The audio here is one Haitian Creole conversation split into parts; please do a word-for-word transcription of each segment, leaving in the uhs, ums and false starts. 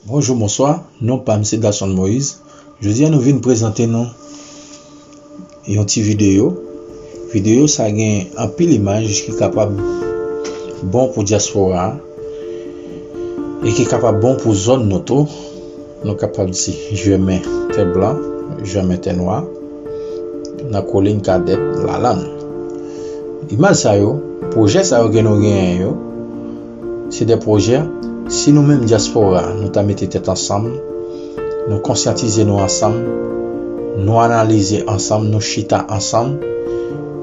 Bonjou, bonswa. Non pa m se Dasson Moïse. Jodi a nou vin prezante nou yon ti videyo. Videyo sa gen anpil imaj ki kapab bon pou dyaspora a e ki kapab bon pou zòn nou tou. Nou kapab di Jèmen Tè Blan, Jèmen Tè Nwa, nan Kolin Kadèt Lalann. Imaj sa yo, pwojè sa yo ke nou genyen yo, se de pwojè, si nou menm dyaspora, nou ta mete tèt ansanm, nou konsyantize nou ansanm, nou analize ansanm, nou chita ansanm,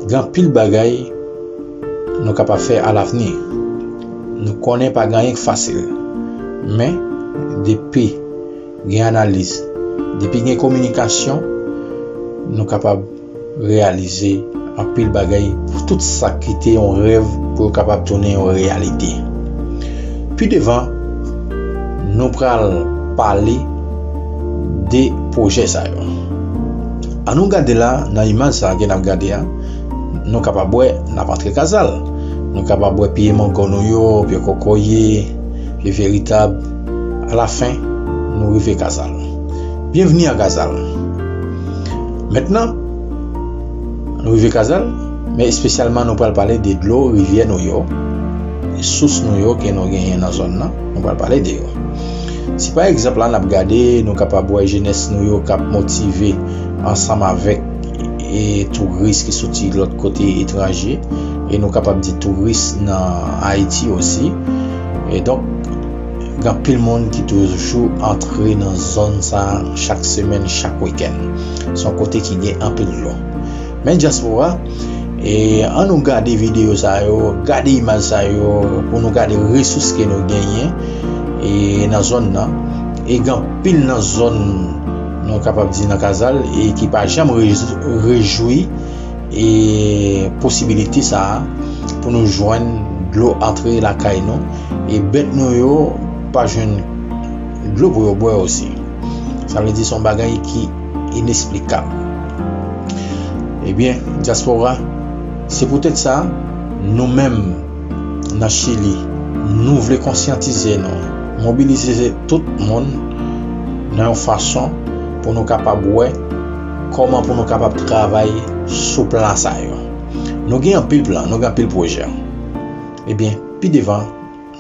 gen anpil bagay nou kapab fè alavni. Nou konnen pa gen anyen k fasil. Men, depi gen analiz, depi gen kominikasyon, nou kapab reyalize anpil bagay pou tout sa ki te yon rèv pou yo kapab tounen yon reyalite. Pi devan, nou pral pale de pwojè sa yo. An nou gade la, nan imaj sa ke n ap gade a, nou kapab wè n ap antre Kazal. Nou kapab wè pye mango nou yo, pye kokoye, pye veritab. Alafen, nou rive Kazal. Byenvni a Kazal. Mentnan, nou rive Kazal, men espesyalman nou pral pale de dlo rivyè nou yo, sous nou yo ke nou genyen nan zòn nan, nou pral pale de yo. Si pa egzanp la n ap gade, nou kapab wè jenès nou yo k ap motive ansanm avèk e touris ki soti lòt kote etranje, e nou kapab di touris nan Ayiti osi. E donk, gen anpil moun ki toujou antre nan zòn sa a chak semèn, chak wikenn. Se yon kote ki gen anpil dlo. Men dyaspora, e an nou gade videyo sa yo, gade imaj sa yo, pou nou gade resous ke nou genyen e nan zòn nan. E gen anpil nan zòn, nou kapab di nan Kazal, e ki pa janm rejou- rejwi e posibilite sa a pou nou jwenn dlo antre lakay nou, e bèt nou yo pa jwenn dlo pou yo bwè osi. Sa vle di se yon bagay ki inesplikab. Ebyen, dyaspora, se poutèt sa, nou menm nan Chili, nou vle konsyantize nou, mobilize tout moun nan yon fason pou nou kapab wè kòman pou nou kapab travay sou plan sa yo. Nou gen anpil plan, nou gen anpil pwojè. Ebyen, pi devan,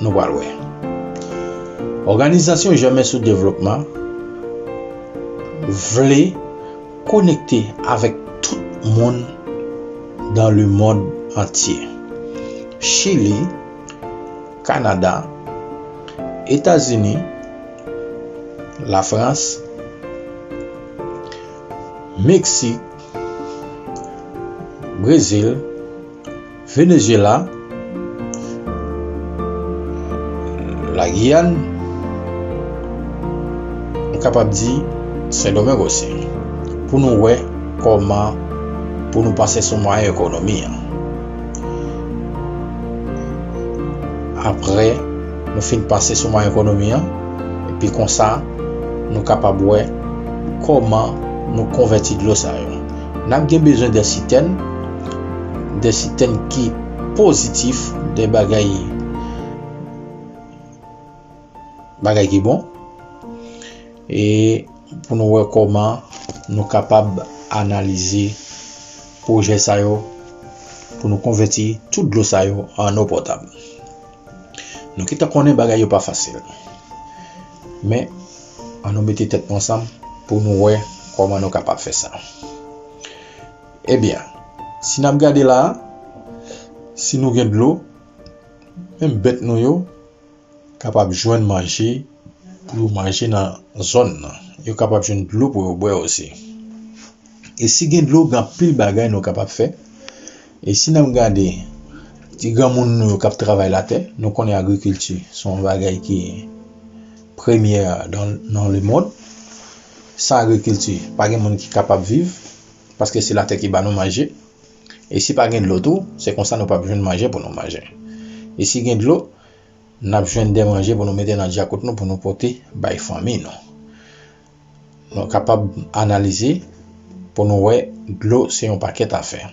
nou pral wè. Òganizasyon Jèmen sou Devlopman vle konekte avèk tout moun dans le monde entier. Chili, Kanada, Etazini, Lafrans, Meksik, Brezil, Venezuela, Lagiyàn, nou kapab di Sendomeng osi, pou nou wè kòman pou nou panse sou mwayen ekonomi an. Apre nou fin panse sou mwayen ekonomi an, epi konsa, nou kapab wè kòman nou konvèti dlo sa yo. N ap gen bezwen de sitèn, de sitèn ki pozitif, de bagay, bagay ki bon. E pou nou wè kòman nou kapab analize pwojè sa yo pou nou konvèti tout dlo sa yo an dlo potab. Nou gentan konnen bagay yo pa fasil. Men, an nou mete tèt nou ansanm pou nou wè kòman nou kapab fè sa. Ebyen, si n ap gade la a, si nou gen dlo, menm bèt nou yo kapab jwenn manje pou yo manje nan zòn nan. Yo kapab jwenn dlo pou yo bwè osi. E si gen dlo, gen anpil bagay nou kapab fè. E si n ap gade ti granmoun nou yo k ap travay latè, nou konnen agrikilti se yon bagay ki premye nan, nan lemonn. San agrikilti, pa gen moun ki kapab viv, paske se latè ki ba nou manje. E si pa gen dlo tou, se konsa nou p ap jwenn manje pou nou manje. E si gen dlo, n ap jwenn de manje pou nou mete nan djakout nou, pou nou pote bay fanmi nou. Nou kapab analize pou nou wè dlo se yon pakèt afè.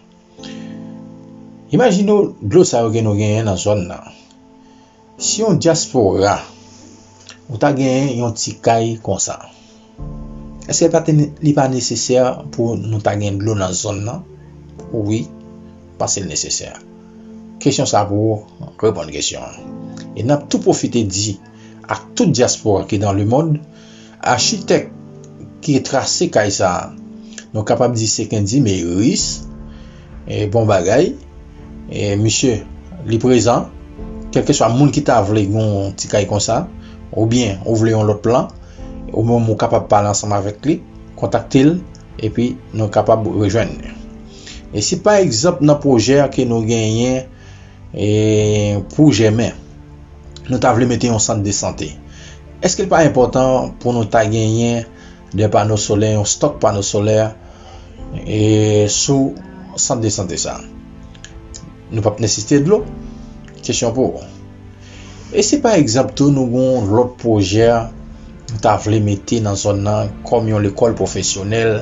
Imajine w dlo sa yo ke nou genyen nan zòn nan. Si yon dyaspora Ou ta genyen yon ti kay konsa. Èske li pa te, li pa nesesè pou nou ta gen dlo nan zòn nan? Wi, m panse l nesesè. Kesyon sa pou ou, reponn kesyon an. E n ap tou pwofite di ak tout dyaspora ki dans le monde, achitèk ki trase kay sa a, nou kapab di se Kendy Meyris, e bon bagay, e misye, li prezan, kèlkeswa moun ki ta vle yon ti kay konsa, oubyen ou vle yon lòt plan, ou menm ou kapab pale ansanm avèk li, kontakte l, epi nou kapab rejwenn li. E si pa egzanp nan pwojè ke nou genyen, e, pou Jèmen, nou ta vle mete yon sant de sante, èske l pa enpòtan pou nou ta genyen de pano solè, yon stòk pano solè, e, sou sant de sante sa? Nou p ap nesesite dlo? Kesyon pou ou. E si pa egzanp tou nou gen yon lòt pwojè nou ta vle mete nan zòn nan kòm yon lekòl pwofesyonèl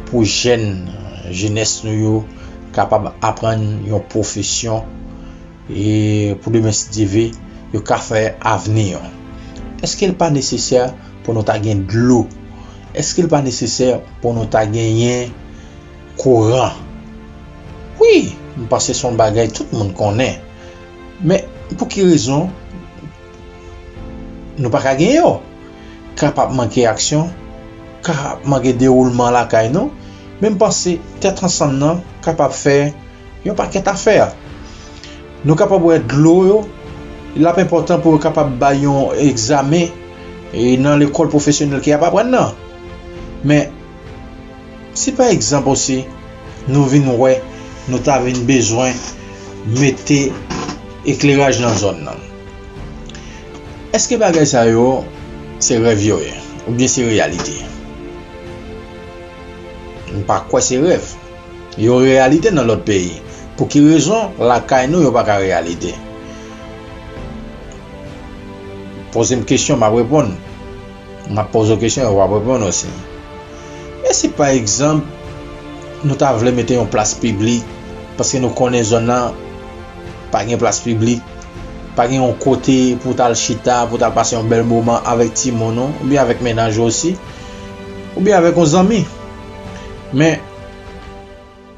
pou jèn, jenès nou yo kapab aprann yon pwofesyon e pou demen si Dye vle, yo ka fè avni yo. Èske l pa nesesè pou nou ta gen dlo? Èske l pa nesesè pou nou ta genyen kouran? Wi, m panse se yon bagay tout moun konnen. Men, pou ki rezon nou pa ka gen yo? Kapab manke aksyon, kapab manke dewoulman lakay nou, men m panse tèt ansanm nan kapab fè yon pakèt afè. Nou kapab wè dlo yo, l ap enpòtan pou yo kapab bay yon egzamen e nan lekòl pwofesyonèl ke y ap aprann nan. Men, si pa egzanp osi, nou vin wè, nou ta vin bezwen mete ekleraj nan zòn nan. Èske bagay sa yo se rèv yo ye, oubyen se reyalite? M pa kwè se rèv. Yo reyalite nan lòt peyi. Pou ki rezon lakay nou yo pa ka reyalite? Poze m kesyon, m ap reponn. M ap poze w kesyon, w ap reponn osi. E si pa egzanp, nou ta vle mete yon plas piblik, paske nou konnen zòn nan pa gen plas piblik, pa gen yon kote pou w t al chita, pou w t al pase yon bèl moman avèk timoun ou, oubyen avèk mennaj ou osi, oubyen avèk yon zanmi. Men,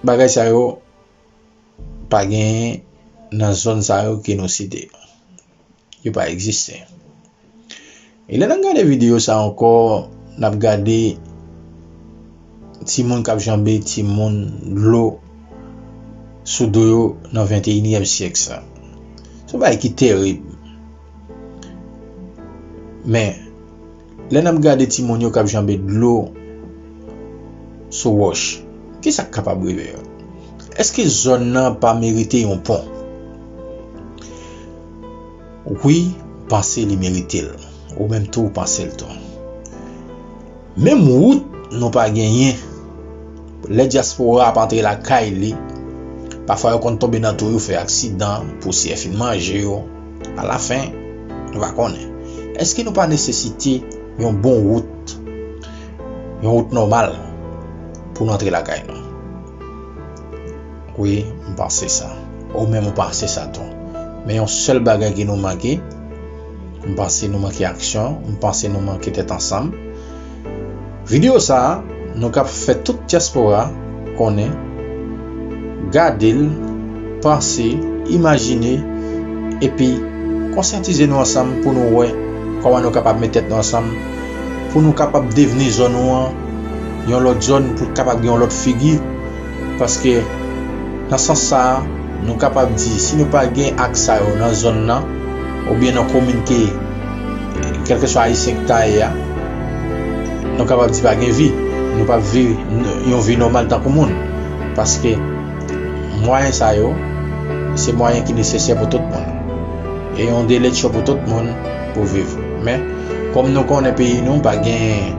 bagay sa yo pa genyen nan zòn sa yo ke nou site yo. Yo pa egziste. E lè n ap gade videyo sa ankò, n ap gade timoun k ap janbe timoun dlo sou do yo nan venteyinyèm syèk sa. Se yon bagay ki terib. Men, lè n ap gade timoun yo k ap janbe dlo sou wòch, kisa k kapab rive yo? Èske zòn nan pa merite yon pon? Wi, m panse li merite l. Ou menm tou, ou panse l tou. Menm wout nou pa genyen. Lè dyaspora ap antre lakay li, pafwa yo konn tonbe nan twou yo, fè aksidan, pousyè fin manje yo. Alafen, nou pa konnen. Èske nou pa nesesite yon bon wout, yon wout nòmal pou nou antre lakay nou? Wi, m panse sa. Ou menm ou panse sa tou. Men yon sèl bagay ke nou manke, m panse nou manke aksyon, m panse nou manke tèt ansanm. Videyo sa a, nou kab fè tout dyaspora konnen, gade l, panse, imajine, epi konsyantize nou ansanm pou nou wè kòman nou kapab met tèt nou ansanm, pou nou kapab devni zòn nou an yon lòt zòn, pou l kapab gen yon lòt figi. Paske, nan sans sa a, nou kapab di, si nou pa gen aks sa yo nan zòn nan, oubyen nan komin ke, kèlkeswa ayisyen ki ta ye a, nou kapab di pa gen vi. Nou p ap viv n-, yon vi nòmal tankou moun. Paske, mwayen sa yo, se mwayen ki nesesè pou tout moun. E yon de lèt cho pou tout moun pou viv. Men, kòm nou konnen peyi nou, pa gen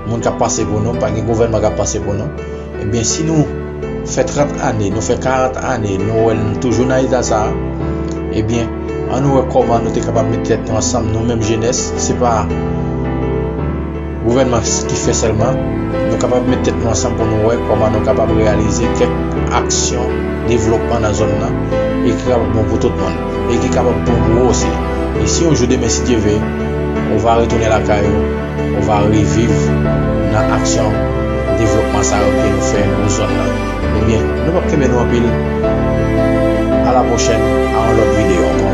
moun k ap panse pou nou, pa gen gouvènman k ap panse pou nou, ebyen, si nou fè trant ane, nou fè karant ane, nou wè n toujou nan eta sa a, ebyen, ann nou wè kòman nou te kapab met tèt nou ansanm, nou menm jenès, se pa gouvènman ki fè sèlman, nou kapab met tèt nou ansanm pou nou wè kòman nou kapab reyalize kèk aksyon devlopman nan zòn nan, e ki kapab bon pou tout moun, e ki kapab bon pou ou osi. E si yon jou demen, si Dye vle, Ou va retounen lakay ou, ou va reviv nan aksyon devlopman sa yo ke nou fè pou zòn nan. Ebyen, nou p ap kenbe nou anpil. A la pwochèn, a yon lòt videyo ankò.